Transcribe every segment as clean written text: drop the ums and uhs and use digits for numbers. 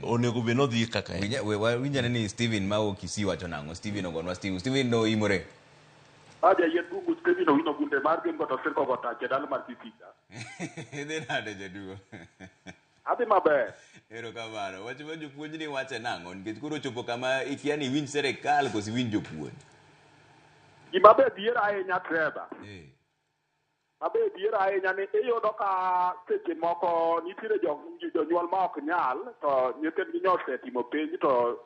Onego bed nodhi kaka en. Winjane ni Steven ma wuok Kisii wacho nang'o? Steven ogonwa Steven. Steven no imore. Aja yien bungu Steven Owino Gunde mar gin goto sirko go tach e dala mar Kisii. Idhi nade jaduong'? Adhi maber. Erokamano. Wach ma jopuonj ni wache nang'o? Nikech koro ochopo kama ikia ni iwinj serikal koso iwinj jopuonj. Gima be dhiera ahinya Trevor. Mabe dhiera ahinya ni iyudo ka seche moko nitiere jonyuol ma ok nyal to nyithindgi nyo osetimo penj to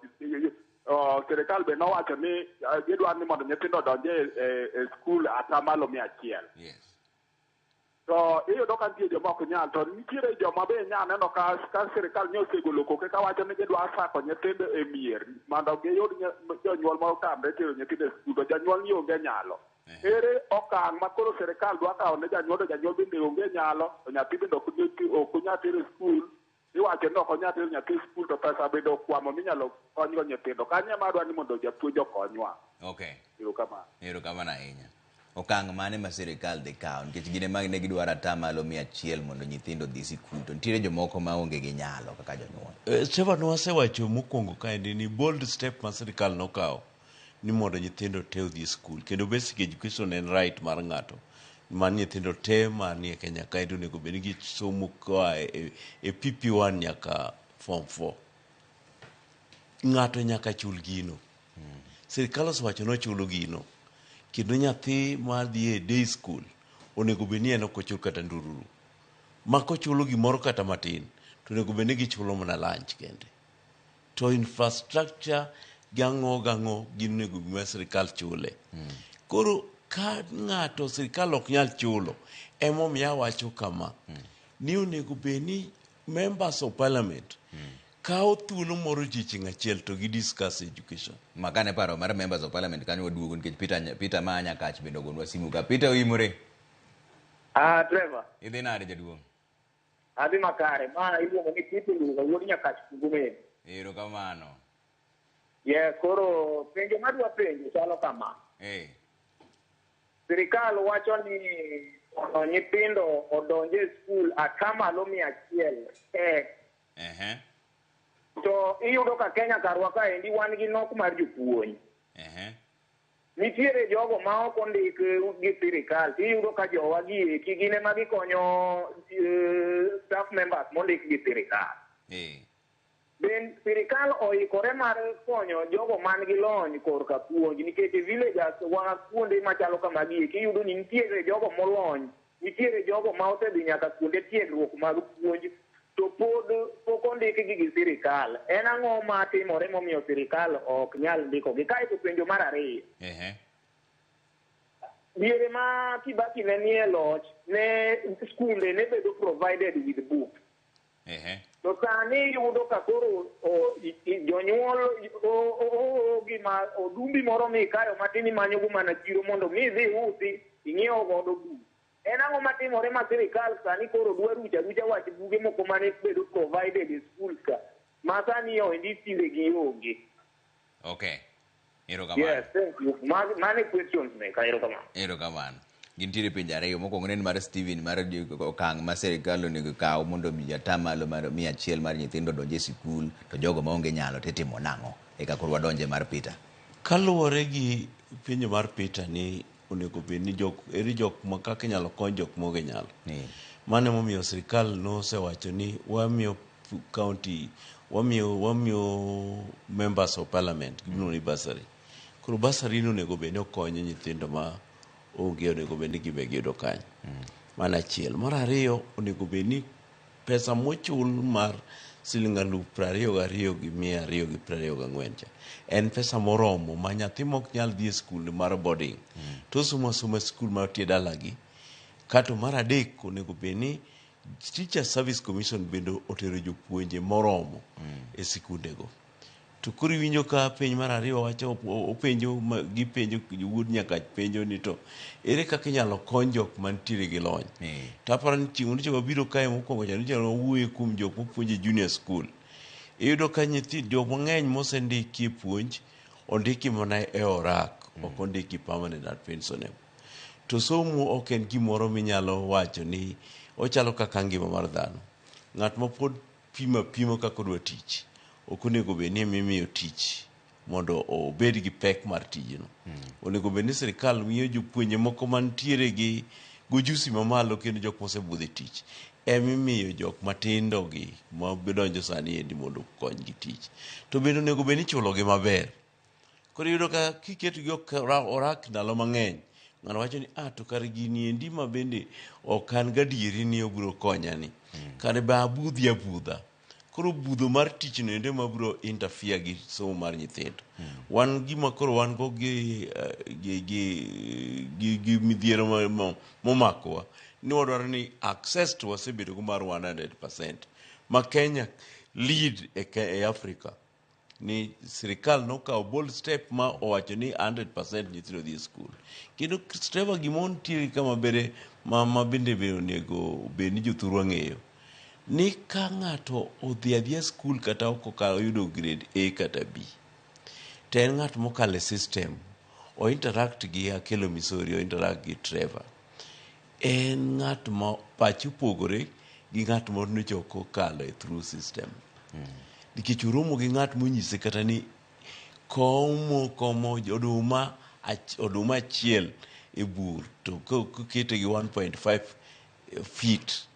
sirikal be nowacho ni gidwaro ni mondo nyithindo odonj e skul atamalo 100. To iyudo ka nitie joma ok nyal to nitiere joma be nya neno ka sirikal nyo osegolo koke kawacho ni gidwa sako nyithindo e mier mondo giyud jonyuol ma otamre tero nyithindo e skul to janyuol ni onge nyalo. Ere okang' ma koro sirikal dwa kawo ne janyuol to janyuol bende onge nyalo to nyathi bende ok onyal tero e skul. Iwacho ni ok onyal tero nyathi e skul to pesa bende okwamo minyalo konygo nyithindo. Kanyo ema adwa ni mondo japuonj okonywa. Erokamano. Erokamano ahinya. Okang' mane ma sirikal dhi kawo nikech gin ema ne gidwaro atamalo 100 mondo nyithindo odhi sikul to nitiere jomoko ma onge gi nyalo kaka jonyuol. Trevor nwasewacho mokwongo kaendi ni bold step ma sirikal nokawo ni mondo nyithindo te odhi e skul kendo basic education en right mar ng'ato mar nyithindo te manie Kenya kaendi onego bed ni gisomo koa e PP1 nyaka form 4. Ng'ato nyaka chul gino. Sirikal osewacho ni ochulo gino kendo nyathi madhi e day school onego bed ni en ok ochul kata ndururu. Ma kochulo gimoro kata matin to onego bed ni gichulo mana lunch kende. To infrastructure gang'o gang'o gin onego bed ma sirikal chule. Koro ka ng'ato sirikal ok nyal chulo emomiyo awacho kama ni onego bed ni members of parliament kawo thuolo moro odiochieng' achiel to gi discuss education. Makane paro mar members of parliament kanyo waduogo nikech Peter ma Nyakach bende ogonwa simu ka. Peter oimore. Trevor. Idhi nade jaduong'? Adhi makare. Ma iluongo ni Peter Luga wuod Nyakach Kugumeni. Erokamano. Yes, koro penjo madwa penjo chalo kama. Sirikal wacho ni mondo nyithindo odonj e skul atamalo 100. To iyudo ka Kenya karwa kaendi wan gi nok mar jopuonj. Nitiere jogo ma ok ondik gi sirikal, iyudo ka jowa gi eki gin ema gikonyo staff members mondik gi sirikal. Ben sirikal oikore mar konyo jogo man gi lony korka puonj nikech e villages wa kuonde machalo kamagi eki iyudo ni nitiere jogo molony, nitiere jogo ma osedhi nyaka kuonde tiegruok mag puonj to pod pok ondikgi gi sirikal. En ang'o matimore momiyo sirikal ok nyal ndikogi? Kaeto penjo mar ariyo. Diere ma Kibaki ne nie loch, ne skunde ne bedo provided with books. To sani iyudo ka koro jonyuol gima odumbi moro mikayo matin imanyogo mana chiro mondo mi idhi usi ing'iew godo buk. En ang'o matimore ma sirikal sani koro dwa rucho arucha wach buge moko mane bedo provided e schools ka ma sani oendi tinde gionge. Okay. Erokamano. Yes, thank you. Mane questions meka, erokamano. Erokamano. Gintiere penjo ariyo. Mokwongo ne en mar Steven mar okang' ma sirikal onego kaw mondo mi atamalo mar 100 mar nyithindo odonj e sikul to jogo maonge nyalo titimo nang'o? Eka koro wadonje mar Peter. Kaluwore gi penjo mar Peter ni onego bed ni jok ere jok ma kaka inyalo kony jok maonge nyalo. Mano emomiyo sirikal nosewacho ni wamiyo county wamiyo members of parliament gimiluongo ni bursary. Koro bursary ni onego bed ni okonyo nyithindo ma onge onego bed ni gibe giyudo kanyo. Mano achiel. Mar ariyo onego bed ni pesa mochul mar siling 22,224 cha en pesa moromo ma nyathi mok nyal dhi e skul mar boarding to osomo asoma e skul mantie dalagi. Kato mar adek onego bed ni Teacher Service Commission bende otero jopuonje moromo e sikundego. To koro iwinjo ka penj mar ariyo wacho openjo gipenjo wuod Nyakach penjo ni to ere kaka inyalo kony jok mantiere gi lony. To aparo ni chieng' nyocha wabiro kae mokwongo cha nyocha wawuoyo kuom jok mapuonjo e junior school. Iyudo ka nyithi jok mang'eny mosendiki e puonj ondiki mana e orak ok ondiki permanent and pensionable. To somo ok en gimoro minyalo wacho ni ochalo kaka ngima mar dhano. Ng'at ma pod pimo apima kaka odwa tich. Ok onego bed ni emimiyo tich mondo obed gi pek mar tijno. Onego bed ni sirikal miyo jopuonje moko mantiere gi gojusi mamalo kendo jok mosebudho e tich emimiyo jok matindo gi mabedonjo sani endi mondo okony gi tich. To bende onego bed ni ichulogi maber. Koro iyudo ka kiketogi orak ndalo mang'eny, ng'ano wacho ni ah to kare gini endi ma bende ok an gadieri ni obiro konya ni. Kare be abudhi abudha. Koro budho mar tich no endo ema biro interfere gi somo mar nyithindo. Wan gima koro wan go gi, gi, gi, gi, gi midhiero momakowa ni wadwaro ni access to wasebedo go mar 100% ma Kenya lead e Africa ni sirikal nokawo bold step ma owacho ni 100% nyithindo dhi e skul. Kendo Trevor, gima nitiere kama bere ma bende be onego bed ni jothurwa ng'eyo ni ka ng'ato odhi adhiya skul kata ok oyudo grade A kata B, to en ng'at mokalo e system, o interact gi Akelo Misori, o interact gi Trevor, en ng'at ma pache opogore gi ng'at moro nyocha ok okalo e through system. Nikech oromo gi ng'at monyise kata ni komo komo oduma oduma achiel e bur to kokete gi 1.5 feet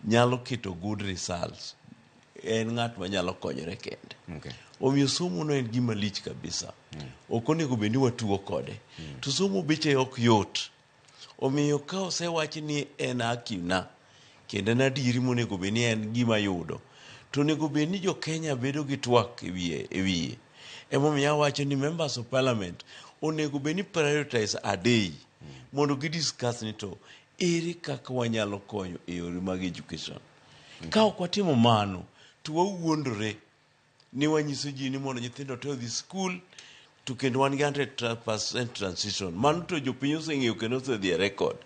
nyalo keto good results. En ng'at manyalo konyore kende. Omiyo somo no en gima lich kabisa. Ok onego bed ni watugo kode. To somo beche ok yot. Omiyo ka osewach ni en haki na, kendo en adieri monego bed ni en gima yudo, to onego bed ni jo Kenya bedo gi twak e wiye. E wiye. Emomiyo awacho ni members of parliament onego bed ni prioritize a day mondo gi discuss ni to ere kaka wanyalo konyo e yore mag education. Ka ok watimo mano, to wawuondore ni wanyiso ji ni mondo nyithindo te odhi skul to kendo wan gi 100% transition. Mano to jopiny oseng'eyo kendo osedhi e record.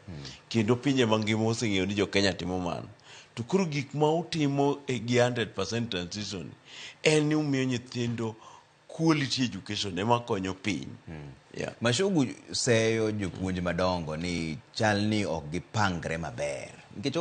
Kendo pinje mangima oseng'eyo ni jo Kenya timo mano. To koro gik ma utimo e gi 100% transition en ni umiyo nyithindo quality education ema konyo piny. Yeah. Mashugu seyo jopuonj madongo ni chal ni ok gipangre maber. Nikech